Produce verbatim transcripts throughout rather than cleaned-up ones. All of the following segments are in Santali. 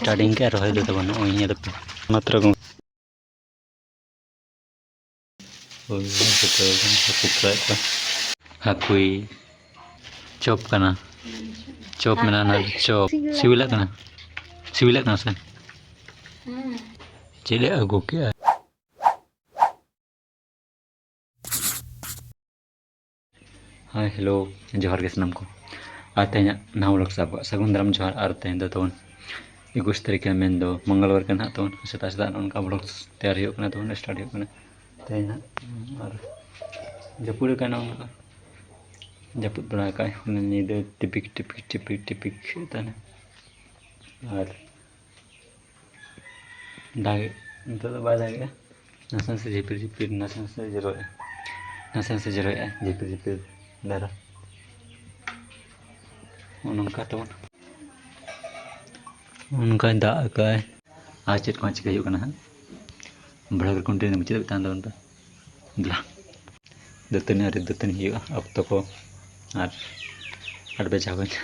ᱥᱴᱟᱨᱴᱤᱝ ᱠᱮᱫᱼᱟ ᱨᱚᱦᱚᱭ ᱫᱚ ᱛᱟᱵᱚᱱ ᱱᱚᱜᱼᱚᱭ ᱧᱮᱞ ᱯᱮ᱾ ᱢᱟᱛᱨᱚ ᱜᱚᱝ-, ᱦᱳᱭ, ᱦᱟᱹᱠᱩ ᱠᱚ, ᱦᱟᱹᱠᱩ ᱠᱚ ᱨᱟᱜ ᱠᱚᱣᱟ᱾ ᱦᱟᱹᱠᱩᱭ ᱪᱚᱯ ᱠᱟᱱᱟ᱾ ᱪᱚᱯ ᱢᱮᱱᱟᱜᱼᱟ, ᱚᱱᱟ ᱪᱚᱯ᱾ ᱥᱤᱵᱤᱞᱟᱜ ᱠᱟᱱᱟ? ᱥᱤᱵᱤᱞᱟᱜ ᱠᱟᱱᱟ ᱥᱮ? ᱪᱮᱫ ᱞᱮ ᱟᱹᱜᱩ ᱠᱮᱜᱼᱟ? ᱦᱟᱭ, ᱦᱮᱞᱳ, ᱡᱚᱦᱟᱨ ᱜᱮ ᱥᱟᱱᱟᱢ ᱠᱚ᱾ ᱟᱨ ᱛᱮᱦᱮᱧᱟᱜ ᱱᱟᱣᱟ vlog ᱥᱟᱵ ᱠᱟᱜ ᱥᱟᱹᱜᱩᱱ ᱫᱟᱨᱟᱢ ᱡᱚᱦᱟᱨ᱾ ᱟᱨ ᱛᱮᱦᱮᱧ ᱫᱚ ᱛᱟᱵᱚᱱ ᱮᱠᱩᱥ ᱛᱟᱹᱨᱤᱠᱷ ᱢᱮᱱᱫᱚ ᱢᱚᱝᱜᱚᱞ ᱵᱟᱨ ᱠᱟᱱᱟ ᱦᱟᱸᱜ ᱛᱟᱵᱚᱱ᱾ ᱥᱮᱛᱟᱜ ᱥᱮᱛᱟᱜ ᱱᱚᱜᱼᱚ ᱱᱚᱝᱠᱟ vlog ᱛᱮᱭᱟᱨ ᱦᱩᱭᱩᱜ ᱠᱟᱱᱟ ᱛᱟᱵᱚᱱ, start ᱦᱩᱭᱩᱜ ᱠᱟᱱᱟ ᱛᱮᱦᱮᱧ ᱦᱟᱸᱜ᱾ ᱟᱨ ᱡᱟᱹᱯᱩᱫ ᱟᱠᱟᱫ ᱱᱚᱜᱼᱚ ᱱᱚᱝᱠᱟ, ᱡᱟᱹᱯᱩᱫ ᱵᱟᱲᱟ ᱟᱠᱟᱫ ᱧᱤᱫᱟᱹ ᱴᱤᱯᱤᱠ ᱴᱤᱯᱤᱠ ᱴᱤᱯᱤᱠ ᱴᱤᱯᱤᱠ ᱦᱩᱭᱩᱜ ᱛᱟᱦᱮᱱᱟ᱾ ᱟᱨ ᱫᱟᱜ ᱱᱤᱛᱚᱜ ᱫᱚ ᱵᱟᱭ ᱫᱟᱜᱮᱜᱼᱟ, ᱱᱟᱥᱮ ᱱᱟᱥᱮ ᱡᱷᱤᱯᱤᱨ ᱡᱷᱤᱯᱤᱨ, ᱱᱟᱥᱮ ᱱᱟᱥᱮ ᱡᱚᱨᱚᱭᱮᱜᱼᱟ, ᱱᱟᱥᱮ ᱱᱟᱥᱮ ᱡᱚᱨᱚᱭᱮᱜᱼᱟ, ᱡᱷᱤᱯᱤᱨ ᱡᱷᱤᱯᱤᱨ ᱫᱷᱟᱨᱟ᱾ ᱱᱚᱜᱼᱚ ᱱᱚᱝᱠᱟ ᱛᱟᱵᱚᱱ, ᱱᱚᱜᱼᱚ ᱱᱚᱝᱠᱟᱭ ᱫᱟᱜ ᱟᱠᱟᱫᱼᱟᱭ᱾ ᱟᱨ ᱪᱮᱫ ᱠᱚ ᱪᱤᱠᱟᱹ ᱦᱩᱭᱩᱜ ᱠᱟᱱᱟ ᱦᱟᱸᱜ, vlog ᱨᱮ continue ᱢᱩᱪᱟᱹᱫ ᱫᱷᱟᱹᱵᱤᱡ ᱛᱟᱦᱮᱱ ᱛᱟᱵᱚᱱ ᱯᱮ᱾ ᱫᱮᱞᱟ, ᱫᱟᱹᱛᱟᱹᱱᱤ ᱟᱹᱣᱨᱤ ᱫᱟᱹᱛᱟᱹᱱᱤ ᱦᱩᱭᱩᱜᱼᱟ, ᱚᱠᱛᱚ ᱠᱚ ᱟᱨ ᱟᱴ ᱵᱟᱡᱟ ᱦᱩᱭᱱᱟ,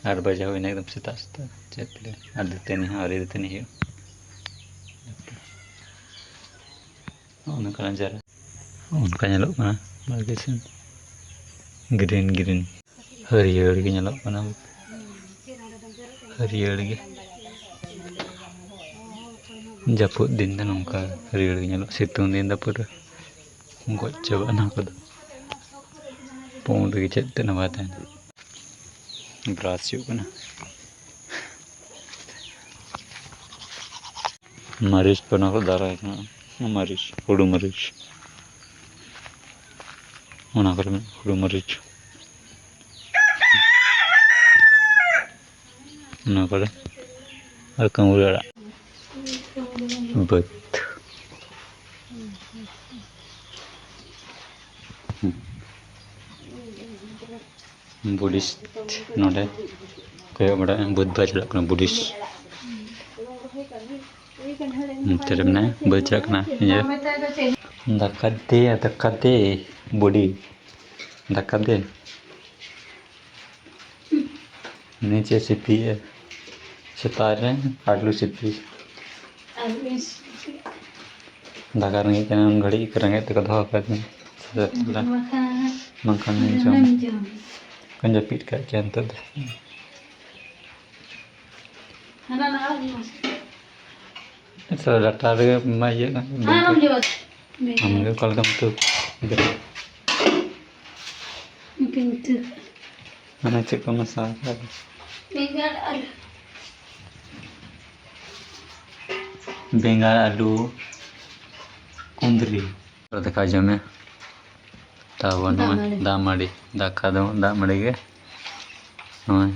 ᱟᱴ ᱵᱟᱡᱟ ᱦᱩᱭᱱᱟ ᱮᱠᱫᱚᱢ ᱥᱮᱛᱟᱜ ᱥᱮᱛᱟᱜ᱾ ᱪᱮᱫ ᱯᱮ ᱞᱟᱹᱭᱟ? ᱟᱨ ᱫᱟᱹᱛᱟᱹᱱᱤ ᱦᱚᱸ ᱟᱹᱣᱨᱤ ᱫᱟᱹᱛᱟᱹᱱᱤ ᱦᱩᱭᱩᱜᱼᱟ᱾ ᱱᱚᱜᱼᱚ ᱱᱚᱝᱠᱟᱱᱟᱜ ᱡᱟᱭᱜᱟ, ᱚᱱᱠᱟ ᱧᱮᱞᱚᱜ ᱠᱟᱱᱟ ᱵᱟᱲᱜᱮ ᱥᱮᱱ, green green, ᱦᱟᱹᱨᱭᱟᱹᱲ ᱜᱮ ᱧᱮᱞᱚᱜ ᱠᱟᱱᱟ, ᱦᱟᱹᱨᱭᱟᱹᱲ ᱜᱮ᱾ ᱡᱟᱹᱯᱩᱫ ᱫᱤᱱ ᱫᱚ ᱱᱚᱝᱠᱟ ᱦᱟᱹᱨᱭᱟᱹᱲ ᱜᱮ ᱧᱮᱞᱚᱜᱼᱟ, ᱥᱤᱛᱩᱝ ᱫᱤᱱ ᱫᱚ ᱯᱩᱨᱟᱹ ᱜᱚᱡ ᱪᱟᱵᱟᱜᱼᱟ ᱱᱚᱣᱟ ᱠᱚᱫᱚ᱾ ᱯᱩᱸᱰ ᱜᱮ ᱪᱮᱫ ᱛᱮᱫ ᱦᱚᱸ ᱵᱟᱭ ᱛᱟᱦᱮᱱᱟ᱾ brush ᱦᱩᱭᱩᱜ ᱠᱟᱱᱟ᱾ ᱢᱟᱹᱨᱤᱪ ᱠᱚ, ᱚᱱᱟ ᱠᱚ ᱫᱟᱨᱮ ᱠᱟᱱᱟ, ᱢᱟᱹᱨᱤᱪ, ᱦᱩᱲᱩ ᱢᱟᱹᱨᱤᱪ, ᱚᱱᱟ ᱠᱚᱨᱮ ᱢᱮᱱᱟᱜᱼᱟ ᱦᱩᱲᱩ ᱢᱟᱹᱨᱤᱪ᱾ ᱚᱱᱟ ᱠᱚᱨᱮ ᱟᱨ ᱠᱟᱹᱢᱨᱩ ᱟᱲᱟᱜ᱾ ᱵᱟᱹᱫᱽ᱾ ᱵᱩᱰᱷᱤᱥᱴ ᱱᱚᱰᱮ ᱠᱚᱭᱚᱜ ᱵᱟᱲᱟᱭᱮᱫᱼᱟ, ᱵᱟᱹᱫᱽ ᱵᱟᱭ ᱪᱟᱞᱟᱜ ᱠᱟᱱᱟ ᱵᱩᱰᱷᱤᱥᱴ᱾ ᱱᱚᱛᱮ ᱨᱮ ᱢᱮᱱᱟᱭᱟ, ᱵᱟᱹᱫᱽ ᱪᱟᱞᱟᱜ ᱠᱟᱱᱟ᱾ ᱤᱭᱟᱹ, ᱫᱟᱠᱟ ᱫᱮ, ᱫᱟᱠᱟ ᱫᱮ, ᱵᱩᱰᱷᱤ, ᱫᱟᱠᱟ ᱫᱮ᱾ ᱱᱤᱪᱮ ᱥᱤᱯᱤᱭᱮᱫᱼᱟ᱾ ᱥᱮᱛᱟᱜ ᱨᱮ ᱟᱹᱞᱩ ᱥᱤᱯᱤ᱾ ᱟᱹᱞᱩ ᱥᱤᱯᱤ᱾ ᱫᱟᱠᱟ ᱨᱮᱸᱜᱮᱡ ᱠᱟᱱᱟ, ᱩᱱ ᱜᱷᱟᱹᱲᱤᱡ ᱨᱮᱸᱜᱮᱡ ᱛᱮᱠᱚ ᱫᱚᱦᱚ ᱠᱟᱫᱤᱧᱟ᱾ ᱥᱮᱛᱟᱜ ᱵᱮᱞᱟ᱾ ᱵᱟᱠᱷᱟᱱ ᱵᱟᱝᱠᱷᱟᱱ ᱡᱚᱢ᱾ ᱡᱚᱢ᱾ ᱠᱚᱧ ᱡᱟᱹᱯᱤᱫ ᱠᱟᱜ ᱠᱮᱭᱟ ᱱᱤᱛᱚᱜ ᱫᱚ᱾ ᱦᱟᱱᱟ ᱱᱟᱣᱟ ᱜᱮ ᱢᱚᱡᱽ᱾ ᱟᱪᱪᱷᱟ, ᱰᱟᱴᱟ ᱨᱮ ᱢᱟ ᱤᱭᱟᱹᱜ ᱠᱟᱱ᱾ ᱟᱢ ᱜᱮ ᱚᱠᱟ ᱞᱮᱠᱟᱢ ᱩᱛᱩ ᱠᱮᱫᱟ? ᱤᱱᱠᱟᱹᱧ ᱩᱛᱩ ᱠᱟᱜᱼᱟ᱾ ᱢᱟᱱᱮ ᱪᱮᱫ ᱠᱚ ᱢᱮᱥᱟ ᱟᱠᱟᱫᱟ? ᱵᱮᱸᱜᱟᱲ, ᱟᱹᱞᱩ᱾ ᱵᱮᱸᱜᱟᱲ, ᱟᱹᱞᱩ, ᱠᱩᱸᱫᱽᱨᱤ᱾ ᱫᱟᱠᱟ ᱡᱚᱢᱮ᱾ ᱛᱟᱵᱚᱱ ᱫᱟᱜ ᱱᱚᱜᱼᱚᱭ ᱢᱟᱹᱰᱤ᱾ ᱫᱟᱜ ᱢᱟᱹᱰᱤ, ᱫᱟᱠᱟ ᱫᱚ ᱫᱟᱜ ᱢᱟᱹᱰᱤ ᱜᱮ᱾ ᱱᱚᱜᱼᱚᱭ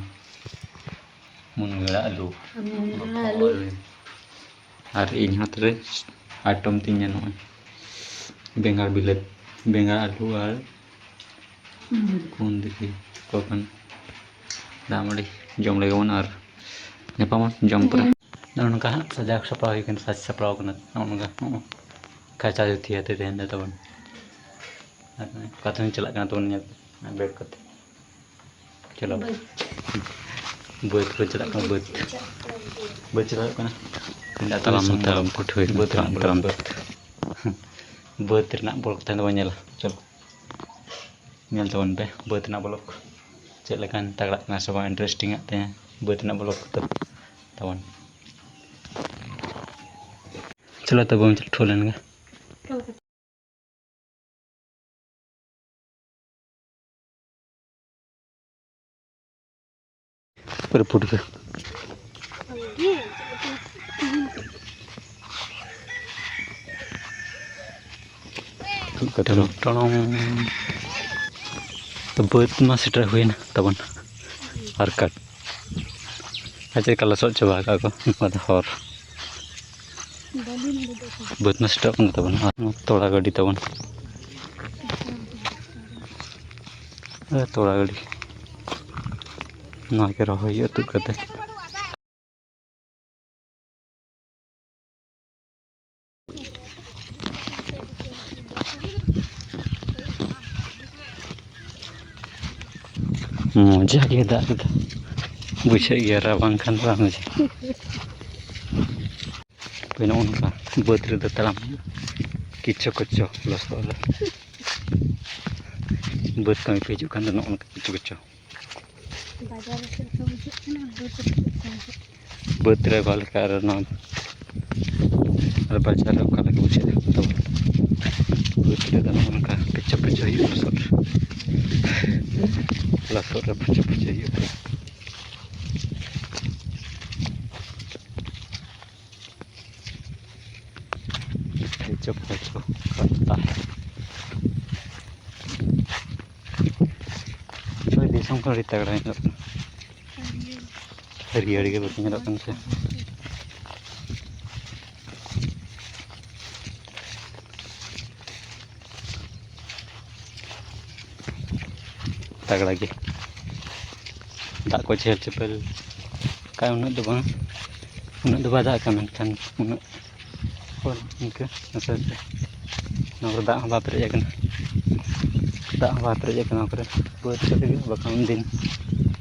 ᱢᱩᱱᱜᱟᱹ ᱟᱲᱟᱜ ᱟᱹᱞᱩ᱾ ᱢᱩᱱᱜᱟᱹ ᱟᱲᱟᱜ ᱟᱹᱞᱩ᱾ ᱟᱨ ᱤᱧ ᱦᱚᱸ ᱛᱚᱵᱮ item ᱛᱤᱧ ᱱᱚᱜᱼᱚᱭ ᱵᱮᱸᱜᱟᱲ ᱵᱤᱞᱟᱹᱛ, ᱵᱮᱸᱜᱟᱲ ᱟᱹᱞᱩ ᱟᱨ ᱦᱩᱸ᱾ ᱠᱩᱸᱫᱽᱨᱤ ᱠᱚ ᱠᱟᱱᱟ᱾ ᱫᱟᱜ ᱢᱟᱹᱰᱤ ᱡᱚᱢ ᱞᱮᱜᱮ ᱵᱚᱱ ᱟᱨ ᱧᱟᱯᱟᱢᱟ ᱡᱚᱢ ᱯᱚᱨᱮ᱾ ᱦᱩᱸ᱾ ᱱᱚᱜᱼᱚ ᱱᱚᱝᱠᱟ ᱦᱟᱸᱜ ᱥᱟᱡᱟᱣ ᱥᱟᱯᱲᱟᱣ ᱦᱩᱭ ᱠᱟᱱᱟ, ᱥᱟᱡᱽ ᱥᱟᱯᱲᱟᱣ ᱠᱟᱱᱟ᱾ ᱱᱚᱜᱼᱚ ᱱᱚᱝᱠᱟ ᱦᱚᱸ ᱠᱟᱪᱟ ᱫᱷᱩᱛᱤ ᱟᱛᱮ ᱛᱟᱦᱮᱱ ᱫᱚ ᱛᱟᱵᱚᱱ᱾ ᱟᱨ ᱱᱚᱜᱼᱚᱭ ᱚᱠᱟ ᱛᱮᱦᱚᱸ ᱪᱟᱞᱟᱜ ᱠᱟᱱᱟ ᱛᱟᱵᱚᱱ ᱧᱮᱞ ᱯᱮ, ᱱᱚᱜᱼᱚᱭ bed ᱠᱚᱛᱮ᱾ ᱪᱚᱞᱚ᱾ ᱵᱟᱹᱫᱽ᱾ ᱵᱟᱹᱫᱽ ᱠᱚ ᱪᱟᱞᱟᱜ ᱠᱟᱱᱟ, ᱵᱟᱹᱫᱽ᱾ ᱵᱟᱹᱫᱽ ᱪᱟᱞᱟᱜ ᱠᱟᱱᱟ᱾ ᱛᱟᱲᱟᱢ, ᱛᱟᱲᱟᱢ ᱯᱟᱹᱴᱷᱩᱣᱟᱹ ᱵᱟᱹᱫᱽ ᱨᱮᱱᱟᱜ ᱵᱚᱞᱚ, ᱛᱟᱲᱟᱢ᱾ ᱵᱟᱹᱫᱽ᱾ ᱵᱟᱹᱫᱽ ᱨᱮᱱᱟᱜ vlog ᱛᱮᱦᱮᱧ ᱫᱚᱵᱚᱱ ᱧᱮᱞᱟ᱾ ᱪᱚᱞᱚ᱾ ᱧᱮᱞ ᱛᱟᱵᱚᱱ ᱯᱮ ᱵᱟᱹᱫᱽ ᱨᱮᱱᱟᱜ vlog᱾ ᱪᱮᱫ ᱞᱮᱠᱟᱱ ᱛᱟᱜᱲᱟᱜ ᱠᱟᱱᱟ ᱥᱮ ᱵᱟᱝ, interesting ᱟᱜ ᱛᱮ ᱵᱟᱹᱫᱽ ᱨᱮᱱᱟᱜ vlog ᱠᱚ ᱛᱟᱵᱚᱱ᱾ ᱪᱚᱞᱚ ᱛᱚᱵᱮ ᱵᱚᱱ ᱪᱚᱞᱚ ᱴᱷᱩ ᱞᱮᱱ ᱜᱮ᱾ ᱯᱩᱨᱟᱹ ᱯᱩᱴᱠᱟᱹ᱾ ᱴᱚᱲᱚᱝ, ᱴᱚᱲᱚᱝ᱾ ᱛᱚ, ᱵᱟᱹᱫᱽ ᱢᱟ ᱥᱮᱴᱮᱨ ᱦᱩᱭᱮᱱᱟ ᱛᱟᱵᱚᱱ᱾ ᱟᱨ ᱠᱟᱴ-, ᱟᱨ ᱪᱮᱫ ᱞᱮᱠᱟ ᱞᱚᱥᱚᱫ ᱪᱟᱵᱟ ᱟᱠᱟᱫ ᱠᱚ, ᱱᱚᱝᱠᱟ ᱫᱚ ᱦᱚᱨ᱾ ᱵᱟᱹᱫᱽ ᱢᱟ ᱥᱮᱴᱮᱨᱚᱜ ᱠᱟᱱ ᱛᱟᱵᱚᱱᱟ, ᱟᱨ ᱛᱚᱲᱟ ᱜᱟᱹᱰᱤ ᱛᱟᱵᱚᱱ᱾ ᱮ, ᱛᱚᱲᱟ ᱜᱟᱹᱰᱤ᱾ ᱱᱚᱣᱟ ᱜᱮ ᱨᱚᱦᱚᱭ ᱦᱩᱭᱩᱜᱼᱟ ᱛᱩᱫ ᱠᱟᱛᱮ᱾ ᱢᱚᱡᱟ ᱜᱮ ᱫᱟᱜ ᱠᱮᱫᱟ᱾ ᱵᱩᱡᱷᱟᱹᱜ ᱜᱮᱭᱟ, ᱨᱟᱵᱟᱝ ᱠᱷᱟᱱ ᱫᱚ ᱵᱟᱝ ᱵᱩᱡᱷᱟᱹᱜᱼᱟ᱾ ᱦᱳᱭ, ᱱᱚᱜᱼᱚ ᱱᱚᱝᱠᱟ ᱵᱟᱹᱫᱽ ᱨᱮᱫᱚ ᱛᱟᱲᱟᱢ ᱦᱩᱭᱩᱜᱼᱟ, ᱠᱤᱪᱚ ᱠᱚᱪᱚ ᱞᱚᱥᱚᱫ ᱨᱮ᱾ ᱵᱟᱹᱫᱽ ᱠᱟᱹᱢᱤ ᱯᱮ ᱦᱤᱡᱩᱜ ᱠᱷᱟᱱ ᱫᱚ ᱱᱚᱜᱼᱚ ᱱᱚᱝᱠᱟ ᱠᱤᱪᱚ ᱠᱚᱪᱚ᱾ ᱵᱟᱡᱟᱨ ᱨᱮ ᱪᱮᱫ ᱞᱮᱠᱟ ᱵᱩᱡᱷᱟᱹᱜ ᱠᱟᱱᱟ, ᱵᱟᱹᱫᱽ ᱨᱮ ᱪᱮᱫ ᱞᱮᱠᱟ ᱵᱩᱡᱷᱟᱹᱜ ᱠᱟᱱᱟ? ᱵᱟᱹᱫᱽ ᱨᱮ ᱚᱠᱟ ᱞᱮᱠᱟ ᱟᱨ ᱱᱚᱣᱟ ᱟᱨ ᱵᱟᱡᱟᱨ ᱨᱮ ᱚᱠᱟ ᱞᱮᱠᱟ ᱵᱩᱡᱷᱟᱹᱜᱼᱟ? ᱛᱚ, ᱵᱟᱹᱫᱽ ᱨᱮᱫᱚ ᱱᱚᱜᱼᱚ ᱱᱚᱝᱠᱟ ᱯᱷᱩᱪᱟᱹ ᱯᱷᱩᱪᱟᱹ ᱦᱩᱭᱩᱜᱼᱟ ᱞᱚᱥᱚᱫ ᱨᱮ᱾ ᱞᱚᱥᱚᱫ ᱨᱮ ᱯᱷᱩᱪᱟᱹ ᱯᱷᱩᱪᱟᱹ ᱦᱩᱭᱩᱜᱼᱟ᱾ ᱯᱷᱩᱪᱟᱹ ᱯᱷᱩᱪᱟᱹ ᱠᱟᱛᱷᱟ᱾ ᱦᱳᱭ, ᱫᱤᱥᱚᱢ ᱠᱚ ᱟᱹᱰᱤ ᱛᱟᱜᱲᱟ ᱧᱮᱞᱚᱜ ᱠᱟᱱᱟ᱾ ᱦᱟᱹᱨᱭᱟᱹᱲ ᱜᱮ ᱵᱟᱠᱚ ᱧᱮᱞᱚᱜ ᱠᱟᱱᱟ ᱥᱮ᱾ ᱛᱟᱜᱲᱟ ᱜᱮ ᱫᱟᱜ ᱠᱚ ᱪᱮᱦᱮᱞ ᱪᱮᱯᱮᱞ ᱠᱟᱜ, ᱩᱱᱟᱹᱜ ᱫᱚ ᱵᱟᱝ, ᱩᱱᱟᱹᱜ ᱫᱚ ᱵᱟᱭ ᱫᱟᱜ ᱠᱟᱜᱼᱟ, ᱢᱮᱱᱠᱷᱟᱱ ᱩᱱᱟᱹᱜ ᱦᱚᱲ ᱤᱱᱠᱟᱹ ᱱᱟᱥᱮ ᱱᱟᱥᱮ᱾ ᱱᱚᱣᱟ ᱠᱚᱨᱮ ᱫᱟᱜ ᱦᱚᱸ ᱵᱟᱭ ᱯᱮᱨᱮᱡ ᱟᱠᱟᱱᱟ, ᱫᱟᱜ ᱦᱚᱸ ᱵᱟᱭ ᱯᱮᱨᱮᱡ ᱟᱠᱟᱱᱟ ᱱᱚᱣᱟ ᱠᱚᱨᱮ᱾ ᱵᱟᱹᱫᱽ ᱠᱚᱨᱮ ᱜᱮ, ᱵᱟᱠᱷᱟᱱ ᱩᱱᱫᱤᱱ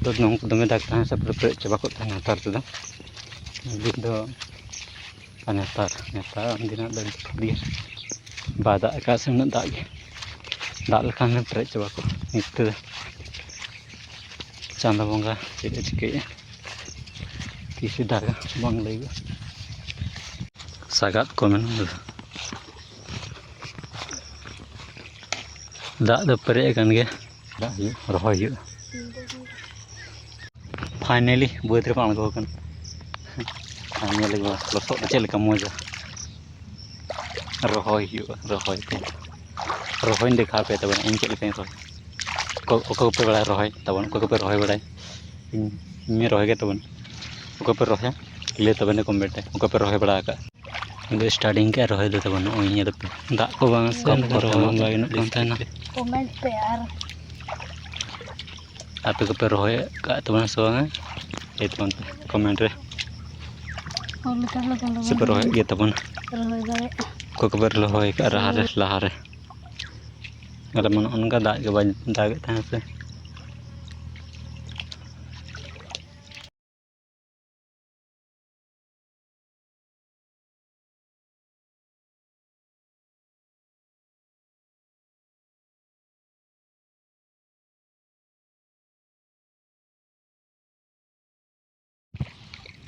ᱫᱚ ᱱᱚᱝᱠᱟ ᱫᱚᱢᱮ ᱫᱟᱜ ᱛᱟᱦᱮᱸ ᱥᱮ ᱯᱩᱨᱟᱹ ᱯᱮᱨᱮᱡ ᱪᱟᱵᱟ ᱠᱚᱜ ᱛᱟᱦᱮᱱᱟ᱾ ᱱᱮᱛᱟᱨ ᱛᱮᱫᱚ ᱫᱤᱱ ᱫᱚ ᱟᱨ ᱱᱮᱛᱟᱨ, ᱱᱮᱛᱟᱨ ᱫᱤᱱᱟᱜ ᱫᱚ ᱟᱹᱰᱤ ᱵᱟᱭ ᱫᱟᱜ ᱟᱠᱟᱫ ᱥᱮ ᱩᱱᱟᱹᱜ ᱫᱟᱜ ᱜᱮ, ᱫᱟᱜ ᱞᱮᱠᱷᱟᱱ ᱜᱮ ᱯᱮᱨᱮᱡ ᱪᱟᱵᱟ ᱠᱚᱜᱼᱟ᱾ ᱱᱤᱛ ᱛᱮᱫᱚ ᱪᱟᱸᱫᱚ ᱵᱚᱸᱜᱟ ᱪᱮᱫ ᱮ ᱪᱤᱠᱟᱹᱭᱮᱫᱼᱟ, ᱛᱤᱥᱮ ᱫᱟᱜᱟ ᱵᱟᱝ ᱞᱟᱹᱭᱚᱜᱼᱟ᱾ ᱥᱟᱜᱟᱫ ᱠᱚ ᱢᱮᱱᱟᱜᱼᱟ᱾ ᱫᱟᱜ ᱫᱚ ᱯᱮᱨᱮᱡ ᱟᱠᱟᱱ ᱜᱮᱭᱟ, ᱫᱟᱜ ᱦᱩᱭᱩᱜ, ᱨᱚᱦᱚᱭ ᱦᱩᱭᱩᱜᱼᱟ᱾ Finally ᱵᱟᱹᱫᱽ ᱨᱮᱵᱚᱱ ᱟᱬᱜᱚ ᱟᱠᱟᱱᱟ᱾ ᱟᱨ ᱧᱮᱞ ᱞᱮᱜᱮ ᱞᱚᱥᱚᱫ ᱨᱮ ᱪᱮᱫ ᱞᱮᱠᱟ ᱢᱚᱡᱟ᱾ ᱨᱚᱦᱚᱭ ᱦᱩᱭᱩᱜᱼᱟ, ᱨᱚᱦᱚᱭ ᱛᱮ, ᱨᱚᱦᱚᱭ ᱫᱮᱠᱷᱟᱣ ᱯᱮ ᱛᱟᱵᱚᱱ, ᱤᱧ ᱪᱮᱫ ᱞᱮᱠᱟᱧ ᱨᱚᱦᱚᱭ᱾ ᱚᱠᱚᱭ, ᱚᱠᱚᱭ ᱠᱚᱯᱮ ᱵᱟᱲᱟᱭ ᱨᱚᱦᱚᱭ ᱛᱟᱵᱚᱱ, ᱚᱠᱚᱭ ᱠᱚᱯᱮ ᱨᱚᱦᱚᱭ ᱵᱟᱲᱟᱭ, ᱤᱧ, ᱤᱧ ᱨᱚᱦᱚᱭ ᱜᱮ ᱛᱟᱵᱚᱱ᱾ ᱚᱠᱚᱭ ᱯᱮ ᱨᱚᱦᱚᱭᱟ, ᱞᱟᱹᱭ ᱛᱟᱵᱚᱱ ᱠᱚᱢᱮᱱᱴ ᱨᱮ, ᱚᱠᱚᱭ ᱯᱮ ᱨᱚᱦᱚᱭ ᱵᱟᱲᱟ ᱟᱠᱟᱫ᱾ ᱤᱧ ᱫᱚ starting ᱠᱮᱫ ᱨᱚᱦᱚᱭ ᱫᱚ ᱛᱟᱵᱚᱱ, ᱱᱚᱜᱼᱚᱭ ᱧᱮᱞ ᱯᱮ, ᱫᱟᱜ ᱠᱚ ᱵᱟᱝ ᱥᱮ, ᱠᱚᱢ ᱮᱱᱠᱷᱟᱱ ᱠᱚ ᱨᱚᱦᱚᱭ ᱛᱟᱵᱚᱱ ᱵᱟᱝ ᱜᱟᱱᱚᱜ ᱠᱟᱱ ᱛᱟᱦᱮᱱᱟ᱾ Comment ᱯᱮ ᱟᱨ ᱟᱯᱮ ᱠᱚᱯᱮ ᱨᱚᱦᱚᱭ ᱟᱠᱟᱫ ᱛᱟᱵᱚᱱᱟ ᱥᱮ ᱵᱟᱝᱟ? ᱞᱟᱹᱭ ᱛᱟᱵᱚᱱ ᱯᱮ ᱠᱚᱢᱮᱱᱴ ᱨᱮ᱾ ᱦᱚᱲ ᱞᱮᱠᱟ ᱞᱮᱠᱟ ᱞᱮᱠᱟ ᱥᱮᱯᱮ ᱨᱚᱦᱚᱭᱮᱫ ᱜᱮᱭᱟ ᱛᱟᱵᱚᱱ? ᱨᱚᱦᱚᱭ ᱫᱟᱲᱮᱭᱟᱜᱼᱟ᱾ ᱚᱠᱚᱭ ᱠᱚᱯᱮ ᱨᱚᱦᱚᱭ ᱟᱠᱟᱫ ᱞᱟᱦᱟ ᱨᱮ, ᱞᱟᱦᱟ ᱨᱮ? ᱟᱞᱮ ᱢᱟ ᱱᱚᱜᱼᱚ ᱱᱚᱝᱠᱟ ᱫᱟᱜ ᱜᱮ ᱵᱟᱭ ᱫᱟᱜᱮᱫ ᱛᱟᱦᱮᱸ ᱥᱮ᱾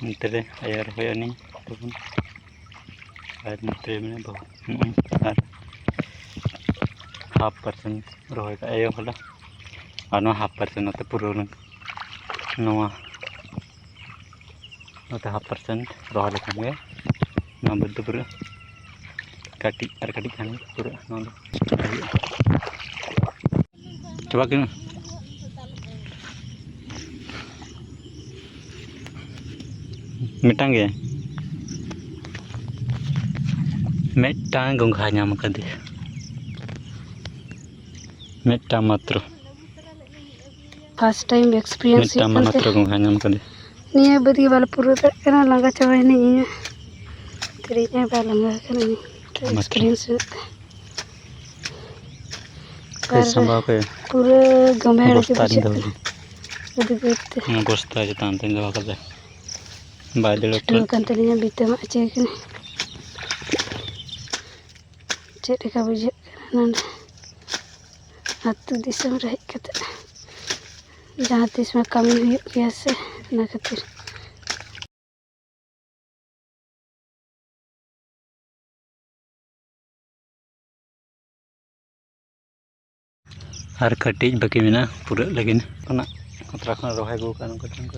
ᱱᱚᱛᱮ ᱨᱮ ᱟᱭᱳ ᱨᱚᱦᱚᱭ ᱟᱹᱱᱤᱡ ᱛᱟᱵᱚᱱ᱾ ᱟᱨ ᱱᱚᱛᱮ ᱨᱮ ᱢᱮᱱᱟᱜ ᱵᱟᱹᱦᱩ᱾ ᱱᱚᱜᱼᱚᱭ ᱟᱨ half percent ᱨᱚᱦᱚᱭ ᱠᱟᱜᱼᱟ ᱟᱭᱳ ᱦᱚᱞᱟ᱾ ᱟᱨ ᱱᱚᱣᱟ half percent ᱱᱚᱛᱮ ᱯᱩᱨᱟᱹᱣ ᱞᱮᱱ, ᱱᱚᱣᱟ ᱱᱚᱛᱮ half percent ᱨᱚᱦᱚᱭ ᱞᱮᱠᱷᱟᱱ ᱜᱮ ᱱᱚᱣᱟ ᱵᱟᱹᱫᱽ ᱫᱚ ᱯᱩᱨᱟᱹ ᱠᱟᱹᱴᱤᱡ ᱟᱨ ᱠᱟᱹᱴᱤᱡ ᱠᱷᱟᱱ ᱜᱮ ᱯᱩᱨᱟᱹ ᱱᱚᱣᱟ ᱫᱚ ᱦᱩᱭᱩᱜᱼᱟ᱾ ᱪᱟᱵᱟᱜ ᱠᱟᱱᱟ᱾ ᱢᱤᱫᱴᱟᱝ ᱜᱮ, ᱢᱤᱫᱴᱟᱝ ᱜᱚᱝᱜᱷᱟ ᱧᱟᱢ ᱠᱟᱫᱮᱭᱟ, ᱢᱤᱫᱴᱟᱝ ᱢᱟᱛᱨᱚ᱾ First time experience ᱢᱤᱫᱴᱟᱝ ᱦᱩᱭᱩᱜ ᱠᱟᱱ ᱢᱟᱛᱨᱚ ᱛᱟᱭᱟ᱾ ᱜᱚᱝᱜᱷᱟ ᱧᱟᱢ ᱠᱟᱫᱮ᱾ ᱱᱤᱭᱟᱹ ᱵᱟᱹᱫᱽ ᱜᱮ ᱵᱟᱞᱮ ᱯᱩᱨᱟᱹᱣ ᱫᱟᱲᱮᱭᱟᱜ ᱠᱟᱱᱟ, ᱞᱟᱸᱜᱟ ᱪᱟᱵᱟᱭᱮᱱᱟᱹᱧ ᱤᱧ ᱦᱚᱸ᱾ ᱛᱤᱨᱤᱧ ᱵᱟᱭ ᱞᱟᱸᱜᱟ ᱠᱟᱱᱟ ᱤᱧ᱾ ᱢᱟᱛᱨᱚ᱾ Experience ᱦᱩᱭᱩᱜ ᱛᱮ᱾ ᱯᱮ ᱟᱨ ᱥᱟᱢᱵᱟᱣ ᱯᱮ᱾ ᱯᱩᱨᱟᱹ ᱜᱚᱢᱮᱲ ᱜᱮ ᱵᱚᱥᱛᱟ ᱨᱤᱧ ᱵᱩᱡᱷᱟᱹᱜ ᱫᱚᱦᱚ ᱠᱟᱱᱟ᱾ ᱞᱮᱫᱟ᱾ ᱟᱹᱰᱤ ᱡᱳᱨ ᱛᱮ᱾ ᱚᱱᱟ ᱵᱚᱥᱛᱟ ᱪᱮᱛᱟᱱ ᱨᱤᱧ ᱫᱚᱦᱚ ᱠᱟᱫᱟ᱾ ᱵᱟᱭ ᱫᱟᱹᱲ ᱪᱷᱩᱴᱟᱹᱣ ᱟᱠᱟᱫ᱾ ᱠᱟᱱ ᱛᱟᱹᱞᱤᱧᱟ, ᱵᱷᱤᱛᱟᱹ ᱢᱟᱜ ᱦᱚᱪᱚᱭ ᱠᱟᱱᱟ᱾ ᱪᱮᱫ ᱞᱮᱠᱟ ᱵᱩᱡᱷᱟᱹᱜ ᱠᱟᱱᱟ ᱱᱚᱰᱮ ᱟᱹᱛᱩ ᱫᱤᱥᱚᱢ ᱨᱮ ᱦᱮᱡ ᱠᱟᱛᱮ? ᱡᱟᱦᱟᱸ ᱛᱤᱥ ᱢᱟ ᱠᱟᱹᱢᱤ ᱦᱩᱭᱩᱜ ᱜᱮᱭᱟ ᱥᱮ, ᱚᱱᱟ ᱠᱷᱟᱹᱛᱤᱨ᱾ ᱟᱨ ᱠᱟᱹᱴᱤᱡ ᱵᱟᱹᱠᱤ ᱢᱮᱱᱟᱜᱼᱟ ᱯᱩᱨᱟᱹᱜ ᱞᱟᱹᱜᱤᱫ᱾ ᱚᱱᱟ ᱠᱷᱚᱛᱨᱟ ᱠᱷᱚᱱ ᱨᱚᱦᱚᱭ ᱟᱹᱜᱩ ᱠᱟᱜᱼᱟ, ᱱᱚᱝᱠᱟ ᱪᱚᱝ ᱠᱚ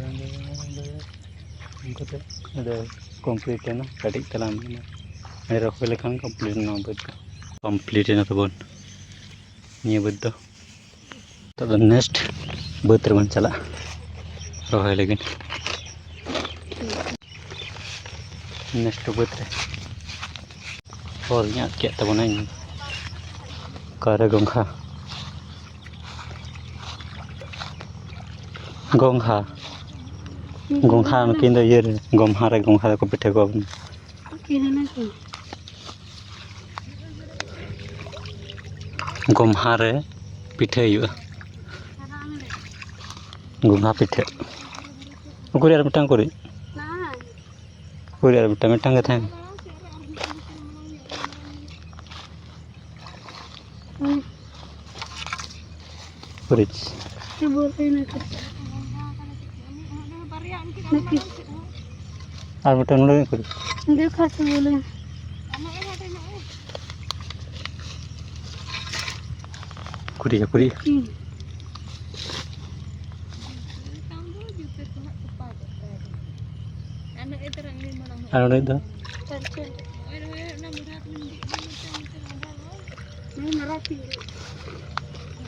ᱚᱱᱠᱟ ᱛᱮ ᱟᱫᱚ complete ᱮᱱᱟ, ᱠᱟᱹᱴᱤᱡ ᱛᱟᱞᱟᱝ ᱢᱮᱱᱟᱜᱼᱟ᱾ ᱨᱚᱦᱚᱭ ᱞᱮᱠᱷᱟᱱ complete ᱮᱱᱟ ᱵᱟᱹᱫᱽ ᱫᱚ᱾ Complete ᱮᱱᱟ ᱛᱟᱵᱚᱱ ᱱᱤᱭᱟᱹ ᱵᱟᱹᱫᱽ ᱫᱚ᱾ ᱱᱤᱛᱚᱜ ᱫᱚ next ᱵᱟᱹᱫᱽ ᱨᱮᱵᱚᱱ ᱪᱟᱞᱟᱜᱼᱟ ᱨᱚᱦᱚᱭ ᱞᱟᱹᱜᱤᱫ᱾ Next ᱵᱟᱹᱫᱽ ᱨᱮ ᱦᱚᱨ ᱤᱧ ᱟᱫ ᱠᱮᱫ ᱛᱟᱵᱚᱱᱟ᱾ ᱤᱧ ᱚᱠᱟᱨᱮ ᱜᱚᱝᱜᱷᱟ? ᱜᱚᱝᱜᱷᱟ, ᱜᱚᱝᱜᱷᱟ ᱱᱩᱠᱤᱱ ᱫᱚ ᱤᱭᱟᱹ ᱨᱮ, ᱜᱚᱢᱦᱟ ᱨᱮ ᱜᱚᱝᱜᱷᱟ ᱫᱚᱠᱚ ᱯᱤᱴᱷᱟᱹ ᱠᱚᱣᱟ᱾ ᱜᱚᱢᱦᱟ ᱨᱮ ᱯᱤᱴᱷᱟᱹ ᱦᱩᱭᱩᱜᱼᱟ᱾ ᱜᱚᱢᱦᱟ ᱯᱤᱴᱷᱟᱹ᱾ ᱩᱠᱩᱨᱤᱡ ᱟᱨ ᱢᱤᱫᱴᱟᱝ ᱩᱠᱩᱨᱤᱡ? ᱩᱠᱩᱨᱤᱡ ᱟᱨ ᱢᱤᱫᱴᱟᱝ, ᱢᱤᱫᱴᱟᱝ ᱜᱮ ᱛᱟᱦᱮᱱ᱾ ᱩᱠᱩᱨᱤᱡ? ᱪᱮᱫ ᱵᱚᱞ ᱮᱱᱟ ᱠᱚ? ᱢᱤᱫᱴᱤᱡ᱾ ᱟᱨ ᱢᱤᱫᱴᱟᱝ ᱱᱚᱰᱮ ᱠᱩᱞᱤ᱾ ᱚᱸᱰᱮ ᱠᱷᱟᱴ ᱵᱚᱞᱮ᱾ ᱠᱩᱞᱤᱭᱟ, ᱠᱩᱞᱤᱭᱟ᱾ ᱦᱩᱸ᱾ ᱟᱨ ᱱᱚᱰᱮ ᱫᱚ?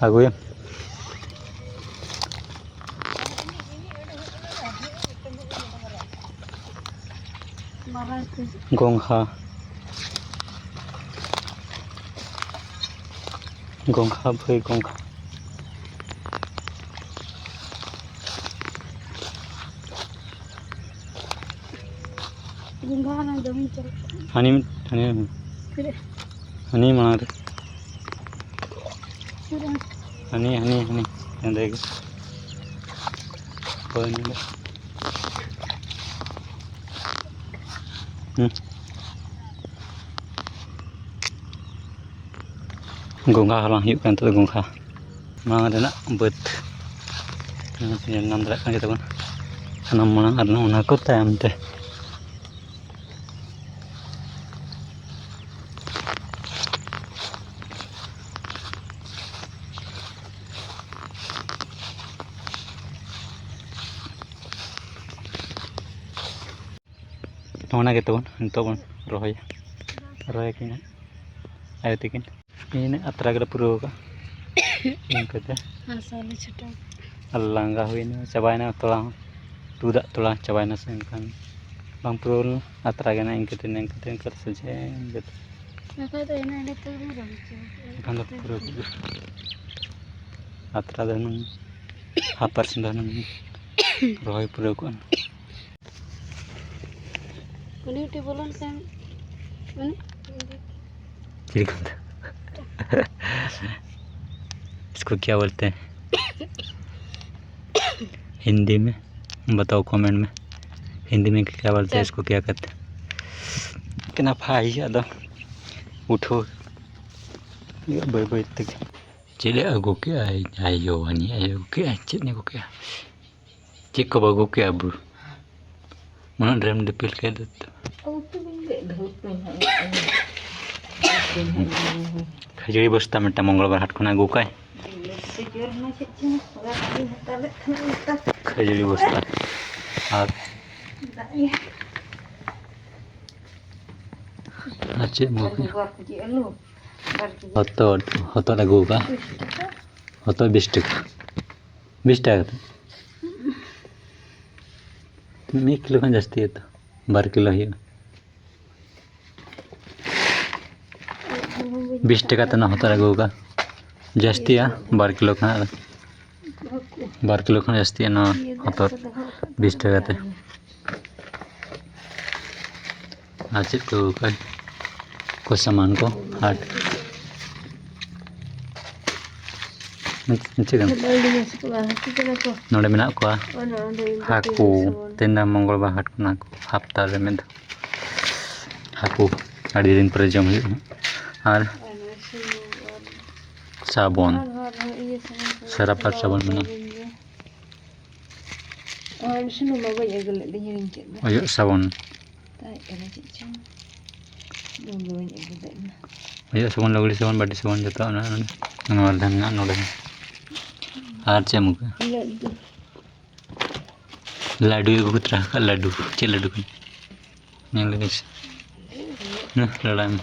ᱟᱹᱜᱩᱭᱟ᱾ ᱜᱚᱝᱜᱷᱟ᱾ ᱜᱚᱝᱜᱷᱟ ᱵᱷᱟᱹᱭ, ᱜᱚᱝᱜᱷᱟ᱾ ᱜᱚᱝᱜᱷᱟ ᱦᱟᱞᱟᱝ ᱫᱚᱢᱮᱧ ᱪᱟᱞᱟᱜ ᱠᱟᱱᱟ᱾ ᱦᱟᱹᱱᱤ ᱢᱤᱫ, ᱦᱟᱹᱱᱤ ᱢᱤᱫ᱾ ᱛᱤᱱᱟᱹᱜ? ᱦᱟᱹᱱᱤ ᱢᱟᱲᱟᱝ ᱨᱮ᱾ ᱛᱤᱱᱟᱹᱜ? ᱦᱟᱹᱱᱤ, ᱦᱟᱹᱱᱤ, ᱦᱟᱹᱱᱤ᱾ ᱦᱮᱸᱫᱮ ᱜᱮ᱾ ᱦᱳᱭ, ᱱᱚᱰᱮ᱾ ᱦᱩᱸ᱾ ᱜᱚᱝᱜᱷᱟ ᱦᱟᱞᱟᱝ ᱦᱩᱭᱩᱜ ᱠᱟᱱ ᱱᱤᱛᱚᱜ ᱫᱚ ᱜᱚᱝᱜᱷᱟ᱾ ᱢᱟᱲᱟᱝ ᱨᱮᱱᱟᱜ ᱵᱟᱹᱫᱽ ᱧᱮᱞ ᱧᱟᱢ ᱫᱟᱲᱮᱭᱟᱜ ᱠᱟᱱ ᱜᱮ ᱛᱟᱵᱚᱱ, ᱥᱟᱱᱟᱢ ᱢᱟᱲᱟᱝ ᱟᱨ ᱱᱚᱜᱼᱚ ᱱᱟ ᱠᱚ ᱛᱟᱭᱚᱢ ᱛᱮ᱾ ᱱᱚᱜᱼᱚ ᱱᱟ ᱜᱮ ᱛᱟᱵᱚᱱ ᱱᱤᱛᱚᱜ ᱵᱚᱱ ᱨᱚᱦᱚᱭᱟ, ᱨᱚᱦᱚᱭᱟᱠᱤᱱ ᱦᱟᱸᱜ ᱟᱭᱳ ᱛᱟᱹᱠᱤᱱ᱾ ᱤᱱᱟᱹ ᱟᱛᱨᱟ ᱜᱮᱞᱮ ᱯᱩᱨᱟᱹᱣ ᱠᱟᱜᱼᱟ᱾ ᱤᱱᱠᱟᱹᱛᱮ ᱦᱟᱥᱟ ᱞᱮ ᱪᱷᱟᱴᱟᱣ᱾ ᱟᱨ ᱞᱟᱸᱜᱟ ᱦᱩᱭᱱᱟ, ᱪᱟᱵᱟᱭᱮᱱᱟ ᱛᱚᱲᱟ ᱦᱚᱸ, ᱛᱩᱫᱟᱜ ᱛᱚᱲᱟ ᱪᱟᱵᱟᱭᱮᱱᱟ ᱥᱮ, ᱮᱱᱠᱷᱟᱱ ᱵᱟᱝ ᱯᱩᱨᱟᱹᱣ ᱞᱮᱱᱟ᱾ ᱟᱛᱨᱟ ᱜᱮ ᱱᱟᱜ ᱤᱱᱠᱟᱹᱛᱮ, ᱤᱱᱠᱟᱹᱛᱮ, ᱤᱱᱠᱟᱹᱛᱮ ᱥᱚᱡᱷᱮ ᱤᱱᱠᱟᱹᱛᱮ᱾ ᱵᱟᱠᱷᱟᱡ ᱫᱚ ᱮᱱᱮ ᱮᱱᱮ ᱛᱮᱜᱮ ᱵᱚᱱ ᱨᱚᱦᱚᱭ ᱪᱟᱵᱟ ᱠᱮᱜᱼᱟ᱾ ᱮᱱᱠᱷᱟᱱ ᱫᱚ ᱯᱩᱨᱟᱹᱣ ᱠᱚᱜᱼᱟ᱾ ᱟᱛᱨᱟ ᱫᱚ ᱦᱩᱱᱟᱹᱝ half percent ᱫᱚ ᱦᱩᱱᱟᱹᱝ ᱨᱚᱦᱚᱭ ᱯᱩᱨᱟᱹᱣ ᱠᱚᱜᱼᱟ᱾ ᱩᱱᱤ ᱢᱤᱫᱴᱤᱡ ᱵᱚᱞᱚᱱ ᱠᱟᱱ, ᱩᱱᱤ ᱪᱮᱫ ᱠᱚ ᱢᱮᱛᱟᱜᱼᱟ? इसको क्या बोलते हैं? हिंदी में बताओ comment में, हिंदी में क्या बोलते हैं इसको, क्या कहते हैं? इतना भाई ᱟᱫᱚ ᱩᱴᱷᱟᱹᱣ ᱵᱟᱹᱭ ᱵᱟᱹᱭ ᱛᱮᱜᱮ᱾ ᱪᱮᱫ ᱮ ᱟᱹᱜᱩ ᱠᱮᱜᱼᱟ? ᱟᱭᱳ, ᱦᱟᱹᱱᱤ ᱟᱭᱳ ᱟᱹᱜᱩ ᱠᱮᱜᱼᱟ᱾ ᱪᱮᱫ ᱮ ᱟᱹᱜᱩ ᱠᱮᱜᱼᱟ? ᱪᱮᱫ ᱠᱚ ᱵᱟᱹᱜᱩ ᱠᱮᱜᱼᱟ ᱵᱩ? ᱩᱱᱟᱹᱜ ᱰᱷᱮᱨᱮᱢ ᱫᱤᱯᱤᱞ ᱠᱮᱫ ᱫᱚ᱾ ᱩᱛᱩ ᱵᱤᱱ ᱜᱮᱫ ᱫᱷᱟᱹᱨ ᱯᱮ ᱱᱟᱦᱟᱜ᱾ ᱠᱷᱟᱹᱡᱟᱹᱲᱤ ᱵᱚᱥᱛᱟ ᱢᱤᱫᱴᱟᱝ ᱢᱚᱝᱜᱚᱞᱵᱟᱨ ᱦᱟᱴ ᱠᱷᱚᱱᱟᱜ ᱟᱹᱜᱩ ᱠᱟᱭ᱾ ᱥᱮ ᱡᱳᱨ ᱢᱟ ᱪᱮᱫ ᱪᱚᱝ ᱚᱲᱟᱜ ᱨᱮᱞᱤᱧ ᱦᱟᱛᱟᱣ ᱞᱮᱫ ᱛᱟᱦᱮᱱᱟ ᱱᱮᱛᱟᱨ᱾ ᱠᱷᱟᱹᱡᱟᱹᱲᱤ ᱵᱚᱥᱛᱟ ᱟᱨ ᱫᱟᱜ ᱤᱭᱟᱹ᱾ ᱟᱨ ᱪᱮᱫ ᱟᱹᱜᱩ ᱠᱮᱫᱟ? ᱟᱹᱞᱩ, ᱵᱟᱨ ᱠᱮᱡᱤ ᱟᱹᱞᱩ, ᱵᱟᱨ ᱠᱮᱡᱤ ᱦᱚᱛᱚᱫ, ᱦᱚᱛᱚᱫ ᱟᱹᱜᱩ ᱠᱟᱜᱼᱟ᱾ ᱵᱤᱥ ᱴᱟᱠᱟ᱾ ᱦᱚᱛᱚᱫ ᱵᱤᱥ ᱴᱟᱠᱟ᱾ ᱵᱤᱥ ᱴᱟᱠᱟ ᱠᱟᱛᱮ? ᱢᱤᱫ ᱠᱤᱞᱳ ᱠᱷᱚᱱ ᱡᱟᱹᱥᱛᱤᱜᱼᱟ ᱛᱚ, ᱵᱟᱨ ᱠᱤᱞᱳ ᱦᱩᱭᱩᱜᱼᱟ᱾ ᱵᱤᱥ ᱴᱟᱠᱟ ᱛᱮ ᱱᱚᱣᱟ ᱦᱚᱛᱚᱫ ᱟᱹᱜᱩ ᱟᱠᱟᱫ, ᱡᱟᱹᱥᱛᱤᱜᱼᱟ ᱵᱟᱨ ᱠᱤᱞᱳ ᱠᱷᱚᱱᱟᱜ ᱫᱚ᱾ ᱵᱟᱨ ᱠᱤᱞᱳ ᱠᱷᱚᱱ ᱡᱟᱹᱥᱛᱤᱜᱼᱟ ᱱᱚᱣᱟ ᱦᱚᱛᱚᱫ, ᱵᱤᱥ ᱴᱟᱠᱟ ᱛᱮ᱾ ᱟᱨ ᱪᱮᱫ ᱠᱚ ᱟᱹᱜᱩ ᱠᱟᱜᱼᱟ? ᱠᱚ ᱥᱟᱢᱟᱱ ᱠᱚ ᱦᱟᱴ᱾ ᱪᱮᱫ ᱠᱟᱱᱟ? ᱱᱚᱰᱮ ᱢᱮᱱᱟᱜ ᱠᱚᱣᱟ ᱦᱟᱹᱠᱩ᱾ ᱛᱮᱦᱮᱧ ᱫᱚ ᱢᱚᱝᱜᱚᱞᱵᱟᱨ ᱦᱟᱴ ᱠᱟᱱᱟ, ᱦᱟᱯᱛᱟ ᱨᱮ ᱢᱤᱫ ᱫᱷᱟᱣ ᱦᱟᱹᱠᱩ ᱟᱹᱰᱤ ᱫᱤᱱ ᱯᱚᱨᱮ ᱡᱚᱢ ᱦᱩᱭᱩᱜᱼᱟ᱾ ᱟᱨ ᱥᱟᱵᱚᱱ, ᱥᱟᱨᱟᱯᱷ ᱟᱨ ᱥᱟᱵᱚᱱ ᱢᱮᱱᱟᱜᱼᱟ᱾ ᱟᱨ ᱥᱩᱱᱩᱢ ᱢᱟ ᱵᱟᱹᱧ ᱟᱹᱜᱩ ᱞᱮᱫ, ᱦᱤᱲᱤᱧ ᱠᱮᱫ ᱫᱚ᱾ ᱚᱡᱚᱜ ᱥᱟᱵᱚᱱ᱾ ᱛᱟᱦᱮᱸ ᱠᱟᱱᱟ ᱪᱮᱫ ᱪᱚᱝ᱾ ᱥᱩᱱᱩᱢ ᱫᱚ ᱵᱟᱹᱧ ᱟᱹᱜᱩ ᱞᱮᱫ ᱱᱟ᱾ ᱚᱡᱚᱜ ᱥᱟᱵᱚᱱ, ᱞᱩᱜᱽᱲᱤ ᱥᱟᱵᱚᱱ, ᱵᱟᱹᱴᱤ ᱥᱟᱵᱚᱱ, ᱡᱚᱛᱚ ᱚᱱᱟ, ᱚᱱᱟ, ᱱᱚᱣᱟ ᱨᱮ ᱢᱮᱱᱟᱜᱼᱟ, ᱱᱚᱰᱮ ᱦᱚᱸ᱾ ᱟᱨ ᱪᱮᱫ ᱮᱢ ᱟᱹᱜᱩ ᱠᱮᱫᱟ? ᱞᱟᱹᱰᱩ᱾ ᱞᱟᱹᱰᱩ ᱟᱹᱜᱩ ᱛᱚᱨᱟ ᱟᱠᱟᱫ, ᱞᱟᱹᱰᱩ᱾ ᱪᱮᱫ ᱞᱟᱹᱰᱩ ᱠᱟᱱᱟ? ᱧᱮᱞ ᱞᱮᱜᱮ ᱥᱮ᱾ ᱱᱟ, ᱞᱟᱲᱟᱭ ᱢᱮ᱾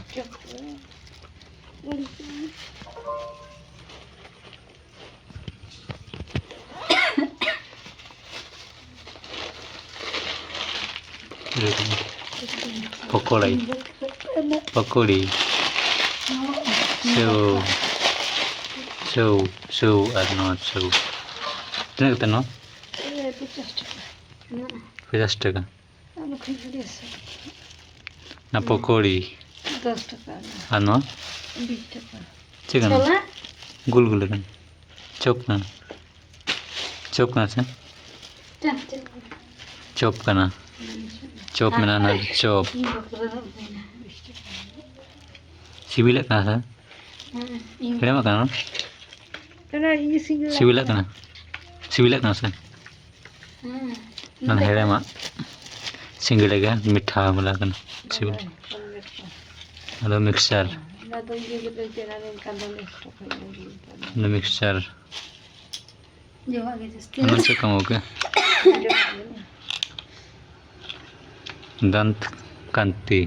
ᱯᱚᱠᱚᱲᱤ᱾ ᱯᱚᱠᱚᱲᱤ᱾ ᱥᱮᱣ᱾ ᱥᱮᱣ, ᱥᱮᱣ ᱟᱨ ᱱᱚᱣᱟ ᱥᱮᱣ᱾ ᱛᱤᱱᱟᱹᱜ ᱠᱟᱛᱮ ᱱᱚᱣᱟ? ᱯᱚᱪᱟᱥ ᱴᱟᱠᱟ᱾ ᱯᱚᱪᱟᱥ ᱴᱟᱠᱟ᱾ ᱟᱨ ᱵᱟᱠᱷᱟᱱ ᱟᱹᱰᱤ ᱟᱥᱟ᱾ ᱚᱱᱟ ᱯᱚᱠᱚᱲᱤ᱾ ᱫᱚᱥ ᱴᱟᱠᱟ ᱨᱮᱱᱟᱜ᱾ ᱟᱨ ᱱᱚᱣᱟ? ᱵᱤᱥ ᱴᱟᱠᱟ᱾ ᱪᱮᱫ ᱠᱟᱱᱟ? ᱪᱷᱳᱞᱟ? ᱜᱩᱞ ᱜᱩᱞ ᱠᱟᱱᱟ᱾ ᱪᱚᱯ ᱠᱟᱱᱟ᱾ ᱪᱚᱯ ᱠᱟᱱᱟ ᱥᱮ? ᱪᱚᱯ, ᱪᱚᱯ᱾ ᱪᱚᱯ ᱠᱟᱱᱟ᱾ ᱦᱩᱸ᱾ ᱪᱚᱯ ᱢᱮᱱᱟᱜᱼᱟ, ᱚᱱᱟ ᱪᱚᱯ᱾ ᱤᱧ ᱵᱟᱯᱞᱟ ᱨᱮ ᱦᱩᱭᱱᱟ, ᱵᱤᱥ ᱴᱟᱠᱟ ᱨᱮᱱᱟᱜ᱾ ᱥᱤᱵᱤᱞᱟᱜ ᱠᱟᱱᱟ ᱥᱮ? ᱦᱮᱸ, ᱤᱧ ᱦᱮᱲᱮᱢᱟᱜ ᱠᱟᱱᱟ ᱱᱚᱣᱟ? ᱠᱟᱱᱟ, ᱤᱧ ᱥᱤᱵᱤᱞᱟᱜ ᱥᱤᱵᱤᱞᱟᱜ ᱠᱟᱱᱟ᱾ ᱠᱟᱱᱟ? ᱥᱤᱵᱤᱞᱟᱜ ᱠᱟᱱᱟ ᱥᱮ? ᱦᱮᱸ᱾ ᱚᱱᱟ ᱦᱮᱲᱮᱢᱟᱜ᱾ ᱥᱤᱸᱜᱟᱹᱲᱟ ᱜᱮ ᱢᱤᱴᱷᱟ ᱵᱟᱞᱟ ᱠᱟᱱᱟ, ᱥᱤᱵᱤᱞ᱾ ᱟᱫᱚ ᱢᱤᱠᱥᱪᱟᱨ᱾ ᱚᱱᱟ ᱢᱤᱠᱥᱪᱟᱨ᱾ ᱡᱚᱢᱟᱜ ᱜᱮ ᱡᱟᱹᱥᱛᱤ᱾ ᱚᱱᱟ ᱪᱮᱫ ᱠᱚ ᱮᱢᱚᱜ ᱜᱮ? ᱡᱚᱢᱟᱜ ᱜᱮ᱾ ᱫᱟᱱᱛ ᱠᱟᱱᱛᱤ᱾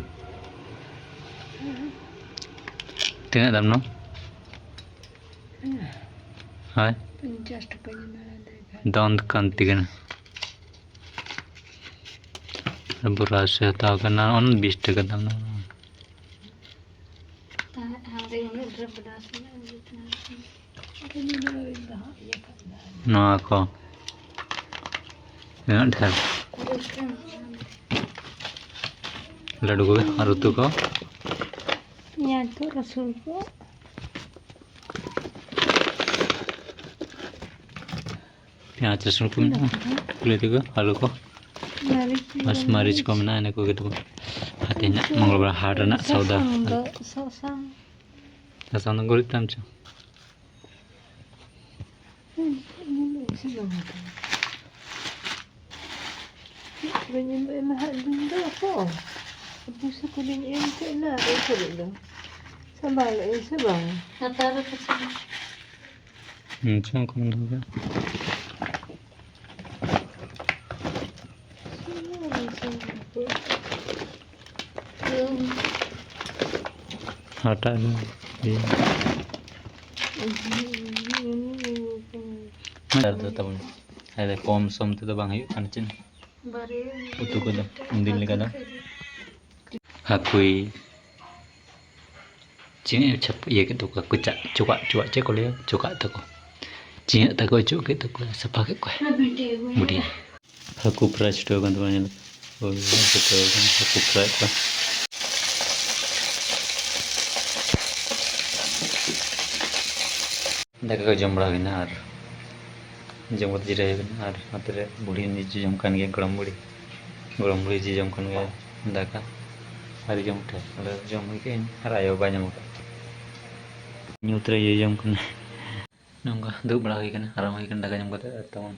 ᱛᱤᱱᱟᱹᱜ ᱫᱟᱢ ᱱᱚᱣᱟ? ᱦᱳᱭ᱾ ᱯᱚᱧᱪᱟᱥ ᱴᱟᱠᱟᱧ ᱮᱢᱟ ᱫᱮ ᱠᱷᱟᱱ᱾ ᱫᱟᱱᱛ ᱠᱟᱱᱛᱤ ᱠᱟᱱᱟ᱾ ᱵᱨᱟᱥ ᱮ ᱦᱟᱛᱟᱣ ᱠᱟᱱᱟ, ᱚᱱᱟ ᱵᱤᱥ ᱴᱟᱠᱟ ᱫᱟᱢ ᱱᱚᱣᱟ᱾ ᱛᱟᱦᱮᱸᱫ ᱦᱟᱸᱰᱮ ᱩᱱᱟᱹᱜ ᱰᱷᱮᱨ ᱵᱨᱟᱥ ᱢᱮᱱᱟᱜᱼᱟ, ᱡᱮ ᱛᱟᱦᱮᱸ ᱠᱟᱱᱟ᱾ ᱱᱚᱣᱟ ᱠᱚ ᱛᱤᱱᱟᱹᱜ ᱰᱷᱮᱨ᱾ ᱞᱟᱹᱰᱩ ᱠᱚ ᱟᱨ ᱩᱛᱩ ᱠᱚ᱾ ᱯᱮᱸᱭᱟᱡᱽ ᱠᱚ, ᱨᱟᱹᱥᱩᱱ ᱠᱚ᱾ ᱯᱮᱸᱭᱟᱡᱽ, ᱨᱟᱹᱥᱩᱱ ᱠᱚ ᱢᱮᱱᱟᱜᱼᱟ, ᱵᱤᱞᱟᱹᱛᱤ ᱠᱚ, ᱟᱹᱞᱩ ᱠᱚ, ᱢᱟᱹᱨᱤᱪ, ᱢᱟᱹᱨᱤᱪ ᱠᱚ ᱢᱮᱱᱟᱜᱼᱟ, ᱤᱱᱟᱹ ᱠᱚᱜᱮ ᱛᱟᱵᱚᱱ᱾ ᱟᱨ ᱛᱮᱦᱮᱧᱟᱜ ᱢᱚᱝᱜᱚᱞ ᱵᱟᱨ ᱦᱟᱴ ᱨᱮᱱᱟᱜ ᱥᱚᱣᱫᱟ᱾ ᱥᱟᱥᱟᱝ ᱫᱚ, ᱥᱟᱥᱟᱝ᱾ ᱥᱟᱥᱟᱝ ᱫᱚ ᱜᱩᱨᱤᱡ ᱛᱟᱢ ᱪᱚ᱾ ᱦᱩᱸ, ᱤᱧ ᱫᱚ ᱵᱟᱹᱧ ᱮᱢ ᱮᱢᱟᱦᱟᱜ ᱫᱤᱱ ᱫᱚ ᱚᱠᱚᱭ? ᱯᱩᱭᱥᱟᱹ ᱠᱚᱞᱤᱧ ᱮᱢ ᱠᱮᱫ ᱱᱟ ᱟᱨ ᱮᱱ ᱦᱤᱞᱳᱜ ᱫᱚ ᱥᱟᱢᱵᱟᱣ ᱞᱮᱫ ᱟᱹᱧ ᱥᱮ ᱵᱟᱝ? ᱦᱟᱛᱟᱣ ᱫᱚ ᱯᱚᱪᱷᱚᱱ᱾ ᱦᱩᱸ, ᱪᱚᱝ ᱠᱚ ᱫᱚᱦᱚ ᱠᱟᱜᱼᱟ᱾ ᱦᱟᱴᱟᱜ ᱨᱮ ᱤᱭᱟᱹ᱾ ᱟᱨ ᱫᱚ ᱛᱟᱵᱚᱱ ᱟᱞᱮ ᱠᱚᱢ ᱥᱚᱢ ᱛᱮᱫᱚ ᱵᱟᱝ ᱦᱩᱭᱩᱜ ᱠᱟᱱᱟ ᱪᱮᱫ ᱩᱛᱩ ᱠᱚᱫᱚ ᱩᱱᱫᱤᱱ ᱞᱮᱠᱟ ᱫᱚ᱾ ᱦᱟᱹᱠᱩᱭ ᱪᱮᱫ ᱪᱷᱟᱯ-, ᱤᱭᱟᱹ ᱠᱮᱫ ᱛᱟᱠᱚᱣᱟ, ᱠᱚᱪᱟᱜ, ᱪᱚᱠᱟᱜ, ᱪᱚᱠᱟᱜ, ᱪᱮᱫ ᱠᱚ ᱞᱟᱹᱭᱟ? ᱪᱚᱠᱟᱜ ᱛᱟᱠᱚ᱾ ᱪᱤᱭᱟᱹᱜ ᱛᱟᱠᱚ ᱚᱪᱚᱜ ᱠᱮᱫ ᱛᱟᱠᱚᱣᱟ, ᱥᱟᱯᱷᱟ ᱠᱮᱫ ᱠᱚᱣᱟ᱾ ᱵᱩᱰᱷᱤ᱾ ᱦᱟᱹᱠᱩ ᱯᱷᱨᱟᱭ ᱪᱷᱩᱴᱟᱹᱣ ᱠᱟᱱ ᱛᱟᱵᱚᱱᱟ, ᱧᱮᱞ ᱯᱮ᱾ ᱦᱳᱭ, ᱪᱷᱩᱴᱟᱹᱣ ᱠᱟᱱᱟ, ᱦᱟᱹᱠᱩ ᱯᱷᱨᱟᱭ ᱠᱚ᱾ ᱫᱟᱠᱟ ᱠᱚ ᱡᱚᱢ ᱵᱟᱲᱟ ᱦᱩᱭᱱᱟ ᱟᱨ ᱡᱚᱢ ᱠᱟᱛᱮ ᱡᱤᱨᱟᱹᱣ ᱦᱩᱭ ᱠᱟᱱᱟ᱾ ᱟᱨ ᱱᱚᱛᱮ ᱨᱮ ᱵᱩᱲᱦᱤ ᱩᱱᱤ ᱡᱚᱢ ᱠᱟᱱ ᱜᱮᱭᱟ, ᱜᱚᱲᱚᱢ ᱵᱩᱲᱦᱤ᱾ ᱜᱚᱲᱚᱢ ᱵᱩᱲᱦᱤ ᱡᱤ ᱡᱚᱢ ᱠᱟᱱ ᱜᱮᱭᱟ ᱫᱟᱠᱟ᱾ ᱟᱹᱣᱨᱤ ᱡᱚᱢ ᱩᱴᱷᱟᱹ᱾ ᱟᱞᱮ ᱡᱚᱢ ᱦᱩᱭ ᱠᱮᱫ ᱟᱹᱧ ᱟᱨ ᱟᱭᱳ ᱵᱟᱭ ᱡᱚᱢ ᱟᱠᱟᱫ᱾ ᱧᱩᱛ ᱨᱮ ᱤᱭᱟᱹ ᱡᱚᱢ ᱠᱟᱱᱟ᱾ ᱱᱚᱝᱠᱟ ᱫᱩᱲᱩᱵ ᱵᱟᱲᱟ ᱦᱩᱭ ᱠᱟᱱᱟ, ᱟᱨᱟᱢ ᱦᱩᱭ ᱠᱟᱱᱟ ᱫᱟᱠᱟ ᱡᱚᱢ ᱠᱟᱛᱮ᱾ ᱟᱨ ᱛᱮᱢᱚᱱ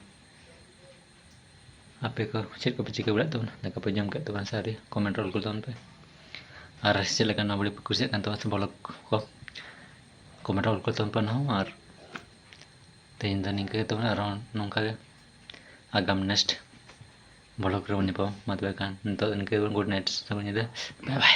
ᱟᱯᱮ ᱠᱚ ᱪᱮᱫ ᱠᱚᱯᱮ ᱪᱤᱠᱟᱹ ᱵᱟᱲᱟᱭᱮᱫ ᱛᱟᱵᱚᱱᱟ? ᱫᱟᱠᱟ ᱯᱮ ᱡᱚᱢ ᱠᱮᱫ ᱛᱟᱵᱚᱱᱟ ᱥᱮ ᱟᱹᱣᱨᱤ? ᱠᱚᱢᱮᱱᱴ ᱨᱮ ᱚᱞ ᱠᱚ ᱛᱟᱵᱚᱱ ᱯᱮ᱾ ᱟᱨ ᱪᱮᱫ ᱞᱮᱠᱟ ᱱᱚᱣᱟ ᱵᱷᱤᱰᱤᱭᱳ ᱯᱮ ᱠᱩᱥᱤᱭᱟᱜ ᱠᱟᱱ ᱛᱟᱵᱚᱱᱟ ᱥᱮ ᱵᱷᱞᱚᱜᱽ ᱠᱚ, ᱠᱚᱢᱮᱱᱴ ᱨᱮ ᱚᱞ ᱠᱚ ᱛᱟᱵᱚᱱ ᱯᱮ ᱚᱱᱟ ᱦᱚᱸ᱾ ᱟᱨ ᱛᱮᱦᱮᱧ ᱫᱚ ᱱᱤᱝᱠᱟᱹ ᱜᱮ ᱛᱟᱵᱚᱱᱟ, ᱟᱨᱦᱚᱸ ᱱᱚᱝᱠᱟ ᱜᱮ ᱟᱜᱟᱢ ᱱᱮᱠᱥᱴ ᱵᱷᱞᱚᱜᱽ ᱨᱮᱵᱚᱱ ᱧᱟᱯᱟᱢᱟ᱾ ᱢᱟ ᱛᱚᱵᱮ ᱠᱷᱟᱱ ᱱᱤᱛᱚᱜ ᱫᱚ ᱱᱤᱝᱠᱟᱹ ᱜᱮ, ᱜᱩᱰ ᱱᱟᱭᱤᱴ, ᱥᱟᱹᱜᱩᱱ ᱧᱤᱫᱟᱹ, ᱵᱟᱭ ᱵᱟᱭ᱾